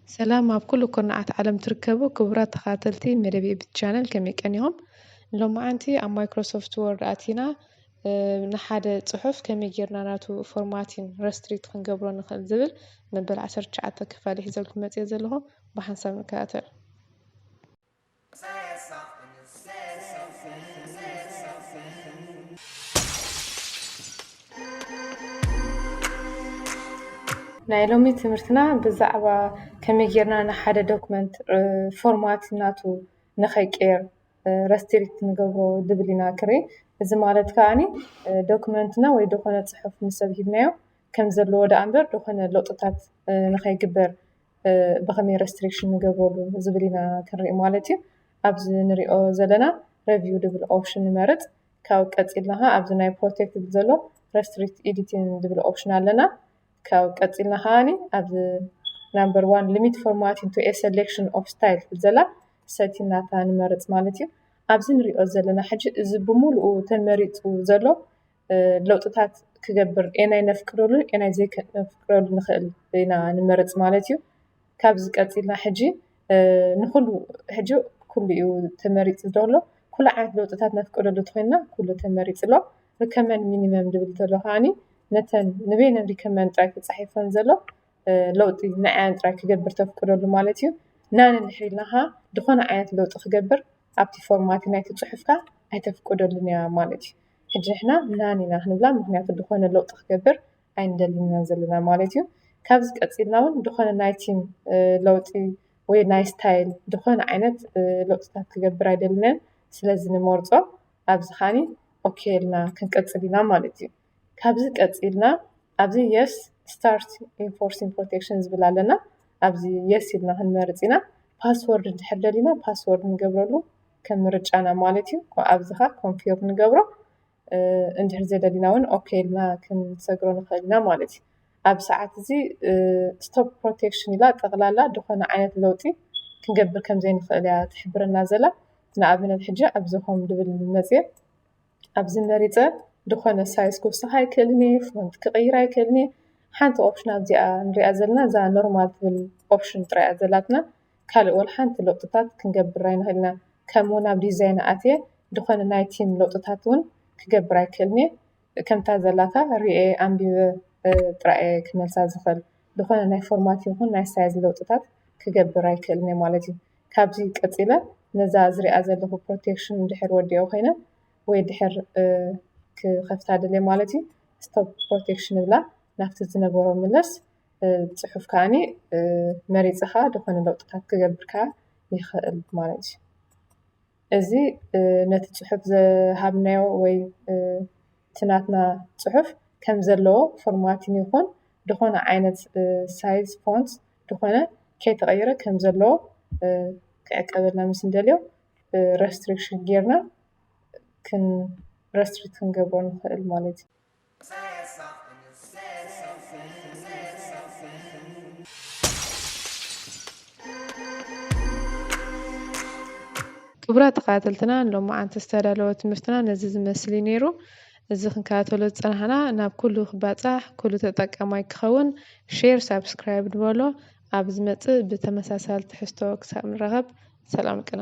ሰላም ኣብ ኩሉ ኩርናዓት ዓለም ትርከቡ ክቡራት ተኸታተልቲ መደብ ኤቢት ቻነል፣ ከመይ ቀኒኹም? ሎማዓንቲ ኣብ ማይክሮሶፍት ወርድ ኣቲና፣ እ፣ ንሓደ ጽሑፍ ከመይ ጌርና ናቱ ፎርማቲን ረስትሪክት ክንገብሮ ንኽእል ዝብል መበል ዓሰርተ ትሽዓተ ክፋል ሒዘልኩም መጽየ ዘለኹ። ብሓንሳብ ንከታተል። ናይ ሎሚ ትምህርትና ብዛዕባ ከመይ ጌርና ንሓደ ዶክመንት፣ እ፣ ፎርማት ናቱ ንኸይቀየር፣ እ፣ ረስትሪክት ንገብሮ ዝብል ኢና ክርኢ። እዚ ማለት ከኣኒ፣ እ፣ ዶክመንትና ወይ ዝኾነ ጽሑፍ ንሰብ ሂብናዮ ከም ዘለዎ ደኣ እምበር፣ ዝኾነ ለውጥታት፣ እ፣ ንኸይግበር፣ እ፣ ብኸመይ ረስትሪክሽን ንገብረሉ ዝብል ኢና ክንርኢ ማለት እዩ። ኣብዚ ንሪኦ ዘለና ረቪው ዝብል ኦፕሽን ንመርጽ። ካብኡ ቀጺልና ኸዓ ኣብዚ ናይ ፕሮቴክት ዝብል ዘሎ ረስትሪክት ኤዲቲንግ ዝብል ኦፕሽን ኣለና። ካብኡ ቀጺልና ከኣኒ ኣብዚ ናምበር ዋን ሊሚት ፎርማቲንግ ቱ ኤ ሰሌክሽን ኦፍ ስታይል ትብል ዘላ ሰቲናታ ንመርጽ ማለት እዩ። ኣብዚ ንሪኦ ዘለና ሕጂ እዚ ብምሉኡ ተመሪጹ ዘሎ፣ እ፣ ለውጥታት ክገብር ኤናይ ነፍቅደሉ ኤናይ ዘይከነፍቅደሉ ንኽእል ኢና ንመርጽ ማለት እዩ። ካብዚ ቀጺልና ሕጂ፣ እ፣ ንኹሉ ሕጂ ኩሉ እዩ ተመሪጹ ዘሎ። ኩሉ ዓይነት ለውጥታት ነፍቅደሉ ተኾይንና ኩሉ ተመሪጹ ኣሎ። ሪከመንድ ሚኒመም ዝብል ዘሎ ከኣኒ ነተን ንበይነን ሪከመንድ ጥራይ ተጻሒፈን ዘሎ፣ እ፣ ለውጢ ንዓያን ጥራይ ክገብር ተፍቅደሉ ማለት እዩ። ናን እንድሕር ኢልና ኸዓ ዝኾነ ዓይነት ለውጢ ክገብር ኣብቲ ፎርማት ናይቲ ጽሑፍካ ኣይተፍቅደሉን እያ ማለት እዩ። ሕጂ ንሕና ናን ኢና ክንብላ፣ ምኽንያቱ ዝኾነ ለውጢ ክገብር ኣይንደልን ኢና ዘለና ማለት እዩ። ካብዚ ቀጺልና እውን ዝኾነ ናይ ቲም፣ እ፣ ለውጢ ወይ ናይ ስታይል ዝኾነ ዓይነት፣ እ፣ ለውጥታት ክገብር ኣይደልንን። ስለዚ ንመርጾ ኣብዚ ኻኒ ኦኬ ኢልና ክንቀጽል ኢና ማለት እዩ። ካብዚ ቀጺልና ኣብዚ የስ ስታርት ኢንፎርሲንግ ፕሮቴክሽን ዝብል ኣለና። ኣብዚ የስ ኢልና ክንመርጽ ኢና። ፓስወርድ እንድሕር ደሊና ፓስወርድ ንገብረሉ ከም ምርጫና ማለት እዩ። ኣብዚ ኻ ኮንፊርም ንገብሮ። እ፣ እንድሕር ዘይደሊና እውን ኦኬ ኢልና ክንሰግሮ ንኽእል ኢና ማለት እዩ። ኣብ ሰዓት እዚ፣ እ፣ ስቶፕ ፕሮቴክሽን ኢላ ጠቕላላ ዝኾነ ዓይነት ለውጢ ክንገብር ከም ዘይንኽእል እያ ትሕብረና ዘላ። ንኣብነት ሕጂ ኣብዚ ኾም ድብል መጽየ ኣብዚ መሪጸ ዝኾነ ሳይዝ ክውስኽ ኣይክእልን እየ፣ ፎንት ክቕይር ኣይክእልን እየ። ሓንቲ ኦፕሽን ኣብዚኣ ንሪኣ ዘለና እዛ ኖርማል ትብል ኦፕሽን ጥራይ እያ ዘላትና። ካልእ ወላ ሓንቲ ለውጥታት ክንገብር ኣይንኽእል ኢና። ከምኡ እውን ኣብ ዲዛይን ኣትየ ዝኾነ ናይ ቲም ለውጥታት እውን ክገብር ኣይክእልን እየ። ከምታ ዘላታ ሪኤ ኣንቢበ፣ እ፣ ጥራይ እየ ክመልሳ ዝኽእል። ዝኾነ ናይ ፎርማት ይኹን ናይ ሳይዝ ለውጥታት ክገብር ኣይክእልን እየ ማለት እዩ። ካብዚ ቀጺለ ነዛ ዝሪኣ ዘለኹ ፕሮቴክሽን እንድሕር ወዲኦ ኮይነ ወይ ድሕር፣ እ፣ ክኸፍታ ደልየ ማለት እዩ። ስቶፕ ፕሮቴክሽን እብላ ናብቲ ዝነበሮ ምለስ፣ እ፣ ጽሑፍ ከኣኒ፣ እ፣ መሪጽኻ ዝኾነ ለውጥታት ክገብር ከኣ ይኽእል ማለት እዩ። እዚ፣ እ፣ ነቲ ጽሑፍ ዝሃብናዮ ወይ፣ እ፣ እቲ ናትና ጽሑፍ ከም ዘለዎ ፎርማቲን ይኹን ዝኾነ ዓይነት፣ እ፣ ሳይዝ ፎንት ዝኾነ ከይተቐየረ ከም ዘለዎ፣ እ፣ ክዕቀበልና ምስ እንደልዮ፣ እ፣ ረስትሪክሽን ጌርና ክን-፣ ረስትሪክት ክንገብሮ ንኽእል ማለት እዩ። ክቡራት ተኸታተልትና፣ ንሎማዓንቲ ዝተዳለወ ትምህርትና ነዚ ዝመስል እዩ ነይሩ። እዚ ክንከታተሎ ዝጸናሕና ናብ ኩሉ ክባጻሕ፣ ኩሉ ተጠቃማይ ክኸውን፣ ሼር፣ ሳብስክራይብ ንበሎ። ኣብ ዝመጽእ ብተመሳሳሊ ትሕዝቶ ክሳብ ንራኸብ፣ ሰላም ቅነ።